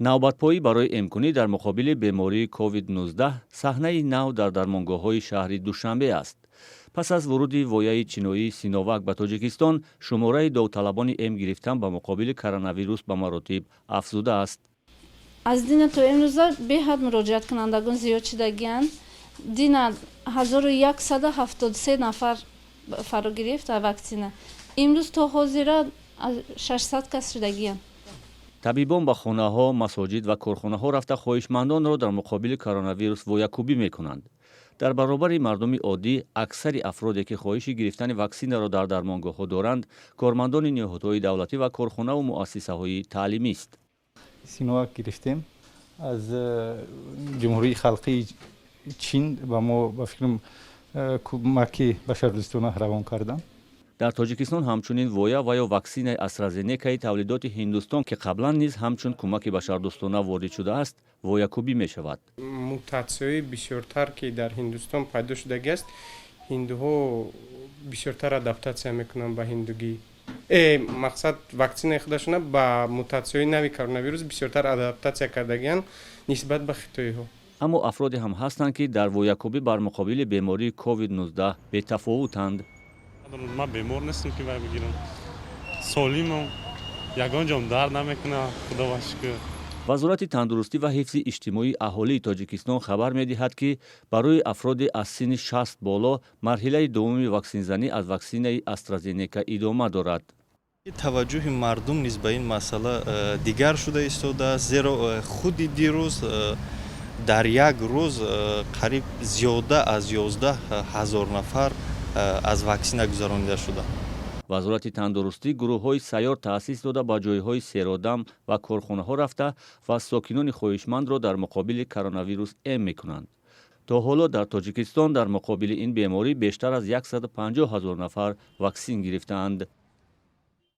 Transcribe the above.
Навбатпоӣ барои эмкунӣ дар муқобили бемории COVID-19 саҳнаи нав дар дармонгоҳҳои шаҳри Душанбе аст. Пас аз вуруди вояи чиноии «Синовак» ба Тоҷикистон, шумораи довталабони эм гирифтан ба муқобили коронавирус ба маротиб афзудааст. Аз дина то имрӯза беҳад муроҷиаткунандагон зиёд шудагианд. Дина 1173 нафар фаро гирифт ваксина, имрӯз то ҳозира 600 кас шудагианд. Табибон ба хонаҳо, масоҷид ва корхонаҳо рафта, хоҳишмандонро дар муқобили коронавирус воякӯбӣ мекунанд. Дар баробари мардуми оддӣ, аксари афроде, ки хоҳиши гирифтани ваксинаро дар дармонгоҳҳо доранд, кормандони ниҳодҳои давлатӣ ва корхонаву муассисаҳои таълимист. «Синовак» гирифтем аз Ҷумҳурии Халқии Чин. Ба мо, ба фикрам, кӯмаки башардӯстона равон карданд. Дар Тоҷикистон ҳамчунин воя ва ё ваксинаи «Астразенекаи» тавлидоти Ҳиндустон, ки қаблан низ ҳамчун кӯмаки башардӯстона ворид шудааст, воякӯбӣ мешавад. Мутатсияҳои бисёртар, ки дар Ҳиндустон пайдо шудагиаст, ҳиндуҳо бисёртар адаптатсия мекунанд ба ҳиндугӣ. Мақсад, ваксинаи худашона ба мутатсияҳои нави коронавирус бисёртар адаптатсия кардагианд нисбат ба хитоиҳо. Аммо афроде ҳам ҳастанд, ки дар воякӯбӣ бар муқобили бемории COVID-19 бетафовутанд. Ман бемор нестам, ки вай бигирам. Солимам, ягон ҷом дард намекунам, Худо шукр. Вазорати тандурустӣ ва ҳифзи иҷтимоии аҳолии Тоҷикистон хабар медиҳад, ки барои афроди аз синни 60 боло марҳилаи дуввуми ваксинзанӣ аз ваксинаи «Астразенека» идома дорад. Таваҷҷӯҳи мардум низ ба ин масъала дигар шуда истодааст, зеро худи дирӯз дар як рӯз қариб зиёда аз 11 000 нафар аз ваксина гузаронида шуданд. Вазорати тандурустӣ гурӯҳҳои сайёр таъсис дода, ба ҷойҳои серодам ва корхонаҳо рафта ва сокинони хоҳишмандро дар муқобили коронавирус эм мекунанд. То ҳоло дар Тоҷикистон дар муқобили ин беморӣ бештар аз 150 000 нафар ваксин гирифтаанд.